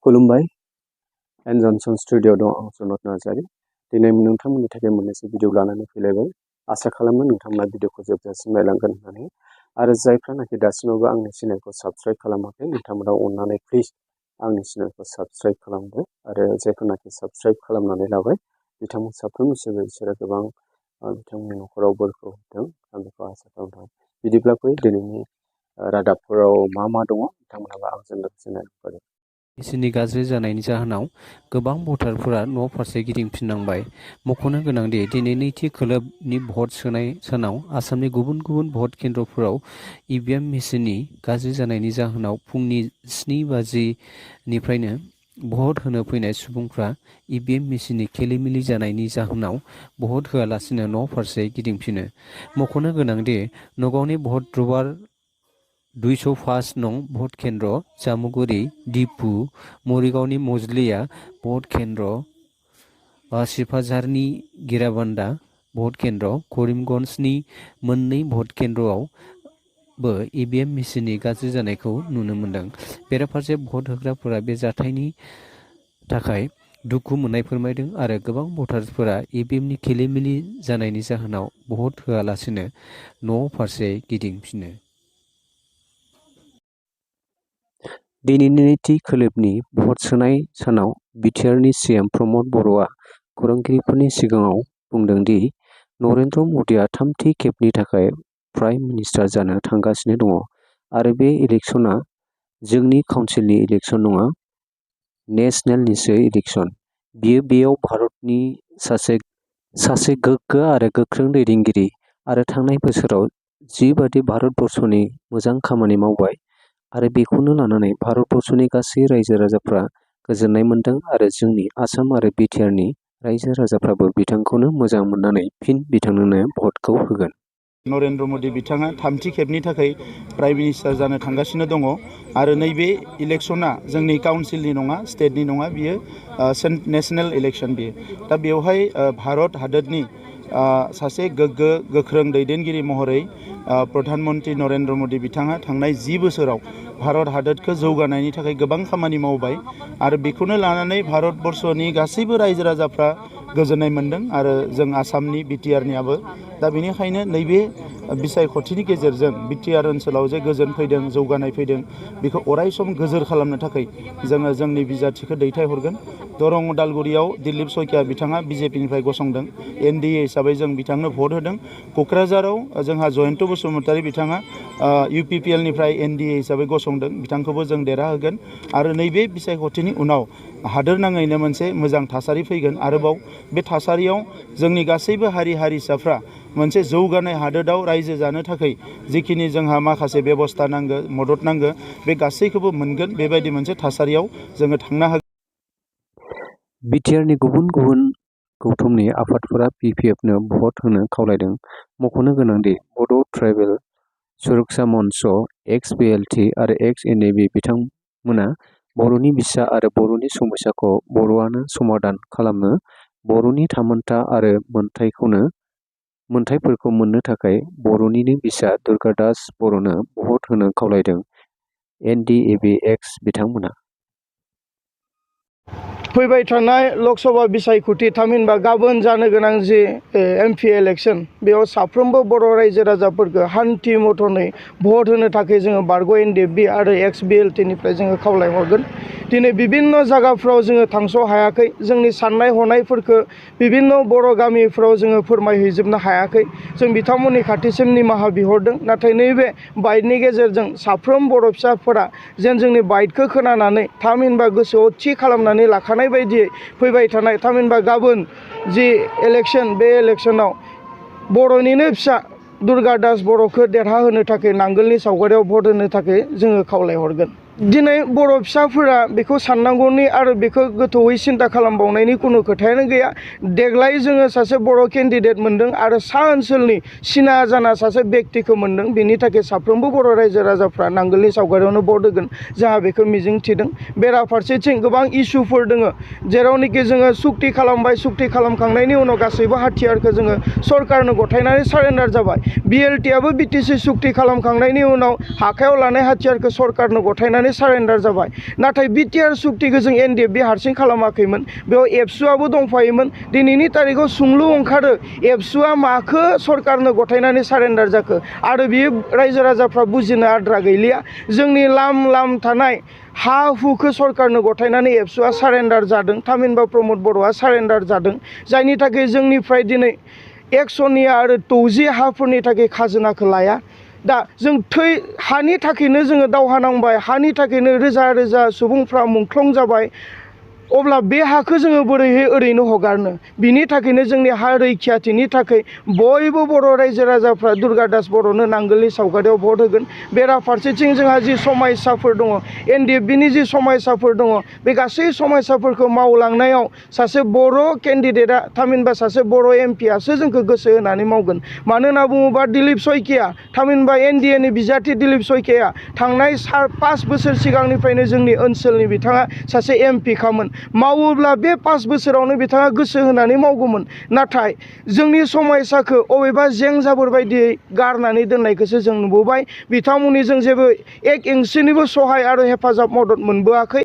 खुलुमबाय N Johnson studio दं आं सनत नार्जारि दिनै नोंथांमोननि थाखाय मोननैसो भिडिअ लानानै फैलायबाय आसा खालामो नोंथांमोना भिडिअखौ जोबजासिम नायलांगोन होननानै आरो जायफ्रानाखि दासिमावबो आंनि चेनेलखौ साबस्क्राइब खालामाखै नोंथांमोना अननानै प्लिज आंनि चेनेलखौ साबस्क्राइब खालामदो आरो जायफोरनाखि साबस्क्राइब खालामनानै लाबाय बिथांमोन साफ्रोमबो बिसोरो गोबां बिथांमोननि न'खराव बोरखौ होदों आं बेखौ आसा खालामदों बिदिब्ला फै दिनैनि रादाबफोराव मा दङ नोंथांमोनाबो आंजों लोगोसे नायलांफादो। बिसोरनि गाज्रि जानायनि जाहोनाव गोबां भटारफोरा न' फारसे गिदिंफिननांबाय। मख'नो गोनांदि दिनै नैथि खोलोबनि भट सोनाय सानाव आसामनि गुबुन गुबुन भट केन्द्रफोराव इभिएम मेसिननि गाज्रि जानायनि जाहोनाव फुंनि 7 बाजिनिफ्रायनो भट होनो फैनाय सुबुंफ्रा इभिएम मेसिननि खेलिमेलि जानायनि जाहोनाव भट होआलासिनो न' फारसे गिदिंफिनो। मख'नो गोनांदि नगावनि भट रुबार 205 नं भट केन्द्र, जामुगुरि, डिपु, मरिगावनि मजलिया भट केन्द्र, सिपाझारनि गिराबान्दा भट केन्द्र, करिमगन्जनि मोननै भट केन्द्रआवबो इभिएम मेसिननि गाज्रि जानायखौ नुनो मोन्दों। बेराफारसे भट होग्राफोरा बे जाथायनि थाखाय दुखु मोननाय फोरमायदों आरो गोबां भटारफोरा इभिएमनि खेलिमेलि जानायनि जाहोनाव भट होआलासिनो न' फारसे गिदिंफिनो। दिनैनि नैथि खोलोबनि भट सोनाय सानाव बिटिआरनि सिएम प्रमद बर'आ खौरांगिरिफोरनि सिगाङाव बुंदों दि नरेन्द्र मदिआ थामथि खेबनि थाखाय प्राइम मिनिस्टार जानो थांगासिनो दङ आरो बे इलेक्शना जोंनि काउन्सिलनि इलेक्शन नङा, नेशनेलनिसो इलेक्शन। बियो बेयाव भारतनि सासे गोग्गो आरो गोख्रों दैदेनगिरि आरो थांनाय बोसोराव जिबादि भारतबर्षनि मोजां खामानि मावबाय आरो बेखौनो लानानै भारतबर्षनि गासै रायजो राजाफ्रा गोजोननाय मोन्दों आरो जोंनि आसाम आरो बिटिआरनि रायजो राजाफ्राबो बिथांखौनो मोजां मोननानै फिन बिथांनो भटखौ होगोन। नरेन्द्र मदि बिथाङा थामथि खेबनि थाखाय प्राइम मिनिस्टार जानो थांगासिनो दङ आरो नैबे इलेक्शना जोंनि काउन्सिलनि नङा, स्टेटनि नङा, बियो नेशनेल इलेक्शन बियो। दा बेवहाय भारत हादोरनि सासे गोग्गो गोख्रों दैदेनगिरि महरै प्रधान मन्त्रि नरेन्द्र मदि बिथाङा थांनाय 10 बोसोराव भारत हादोरखौ जौगानायनि थाखाय गोबां खामानि मावबाय आरो बेखौनो लानानै भारतबर्षनि गासैबो रायजो राजाफ्रा गोजोननाय मोन्दों आरो जों आसामनि बिटिआरनियाबो। दा बेनिखायनो नैबे बिसायख'थिनि गेजेरजों बिटिआर ओनसोलाव जे गोजोन फैदों, जौगानाय फैदों, बेखौ अराय सम गोजोर खालामनो थाखाय जोङो जोंनि बिजाथिखौ दैथायहरगोन। दरं उदालगुरियाव दिलीप सयकिया बिथाङा बिजेपिनिफ्राय गसंदों, एनडिए हिसाबै जों बिथांनो भट होदों। क'क्राझाराव जोंहा जयन्त बसुमतारी बिथाङा इउपिपिएलनिफ्राय एनडिए हिसाबै गसंदों, बिथांखौबो जों देरहाहोगोन आरो नैबे बिसायख'थिनि उनाव हादोर नाङैनो मोनसे मोजां थासारि फैगोन। आरोबाव बे थासारियाव जोंनि गासैबो हारि हारिसाफ्रा मोनसे जौगानाय हादोराव रायजो जानो थाखाय जिखिनि जोंहा माखासे बेबस्था नांगौ, मदद नांगौ, बे गासैखौबो मोनगोन। बेबायदि मोनसे थासारियाव जोङो थांनो हागोन। बिटिआरनि गुबुन गुबुन गौथुमनि आफादफोरा पिपिएफनो भट होनो खावलायदों। मख'नो गोनांदि बड' ट्राइबेल सुरक्षा मन्च, एक्स-बिएलटि आरो एक्स-एनएबि बिथांमोना बर'नि बिसा आरो बर'नि समस्याखौ बर'आनो समाधान खालामनो, बर'नि थामोनथा आरो मोनथायफोरखौ मोननो थाखाय बर'निनो बिसा दुर्गादास बर'नो भट होनो खावलायदों। एनडिएबि एक्स बिथांमोना फैबाय थानाय लकसभा बिसायख'थि थामहिनबा गाबोन जानो गोनां जि एमपि इलेक्शन, बेयाव साफ्रोमबो बर' रायजो राजाफोरखौ हान्थि मथनै भट होनो थाखाय जोङो बारग' एनडिएफबि आरो एक्स-बिएलटिनिफ्राय जोङो खावलायहरगोन। दिनै बिभिन्न जायगाफ्राव जोङो थांस' हायाखै, जोंनि साननाय हनायफोरखौ बिभिन्न बर' गामिफ्राव जोङो फोरमायहैजोबनो हायाखै। जों बिथांमोननि खाथिसिम निमाहा बिहरदों। नाथाय नैबे बाइटनि गेजेरजों साफ्रोम बर' फिसाफोरा जेन जोंनि बाइटखौ खोनानानै थामहिनबा गोसोआव थि खालामनानै लाखानाय बायदियै फैबाय थानाय थामहिनबा गाबोन जि इलेक्शन, बे इलेक्शनाव बर'निनो फिसा दुर्गादास बर'खौ देरहाहोनो थाखाय नांगोलनि सावगारियाव भट होनो थाखाय जोङो खावलायहरगोन। दिनै बर' फिसाफोरा बेखौ साननांगौनि आरो बेखौ गोथौयै सिन्था खालामबावनायनि खुनु खोथायानो गैया। देग्लाय जोङो सासे बर' केन्डिडेट मोन्दों आरो सा ओनसोलनि सिना जाना सासे बेक्तिखौ मोन्दों। बेनि थाखाय साफ्रोमबो बर' रायजो राजाफ्रा नांगोलनि सावगारियावनो भट होगोन जोंहा बेखौ मिजिं थिदों। बेराफारसेथिं गोबां इसुफोर दङ जेरावनोखि जोङो सुक्ति खालामबाय, सुक्ति खालामखांनायनि उनाव गासैबो हाथियारखौ जोङो सरकारनो गथायनानै सारेन्डार जाबाय। बिएलटिआबो बिटिसि सुक्ति खालामखांनायनि उनाव आखायाव लानाय हाथियारखौ सरकारनो गथायनानै गथायनानै सारेन्डार जाबाय। नाथाय बिटिआर सुक्तिखौ जों एनडिएफबि हारसिं खालामाखैमोन, बेयाव एबसुआबो दंफायोमोन। दिनैनि तारिखाव सोंलु ओंखारो एबसुआ माखो सरकारनो गथायनानै सारेन्डार जाखो आरो बियो रायजो राजाफ्रा बुजिनो आद्रा गैलिया। जोंनि लाम थानाय हा हुखौ सरकारनो गथायनानै एबसुआ सारेन्डार जादों, थामहिनबा प्रमद बर'आ सारेन्डार जादों, जायनि थाखाय जोंनिफ्राय दिनै 100 आरो 60 हाफोरनि थाखाय खाजोनाखौ लाया। दा जों हानि थाखायनो जोङो दावहा नांबाय, हानि थाखायनो रोजा रोजा सुबुंफ्रा मुंख्लं जाबाय। अब्ला बे हाखौ जोङो बोरैहाय ओरैनो हगारनो? बिनि थाखायनो जोंनि हा रैखाथिनि थाखाय बयबो बर' रायजो राजाफ्रा दुर्गा दास बर'नो नांगोलनि सावगारियाव भट होगोन। बेराफारसेथिं जोंहा जि समस्याफोर दङ, एनडिएफबिनि जि समस्याफोर दङ, बे गासै समस्याफोरखौ मावलांनायाव सासे बर' केन्डिडेटआ थामहिनबा सासे बर' एमपिआसो जोंखौ गोसो होनानै मावगोन। मानो होनना बुङोबा दिलीप शइकिया, थामहिनबा एनडिएनि बिजाथि दिलीप शइकियाया थांनाय 5 बोसोर सिगांनिफ्रायनो जोंनि ओनसोलनि बिथाङा सासे एमपिखामोन। मावोब्ला बे 5 बोसोरावनो बिथाङा गोसो होनानै मावगौमोन। नाथाय जोंनि समस्याखौ अबेबा जेंजाबोर बायदियै गारनानै दोननायखौसो जों नुबोबाय। बिथांमोननि जों जेबो 1 इंसिनिबो सहाय आरो हेफाजाब मदद मोनबोआखै।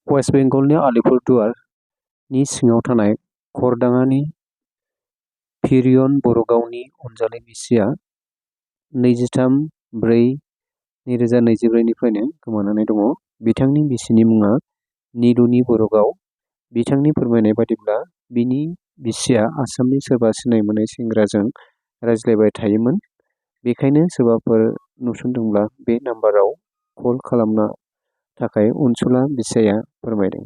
वेस्ट बेंगलनि आलिपुरदुवारनि सिङाव थानाय खरदाङानि फिरियन बर'गावनि अनजालि बिसिया 23/4/2024निफ्रायनो गोमानानै दङ। बिथांनि बिसिनि मुङा निलुनि बर'गाव। बिथांनि फोरमायनाय बादिब्ला बिनि बिसिया आसामनि सोरबा सिनाय मोनै सेंग्राजों रायज्लायबाय थायोमोन। बेखायनो सोरबाफोर नुसनदोंब्ला बे नाम्बाराव कल खालामनो थाखाय अनसुला बिसाया फोरमायदों।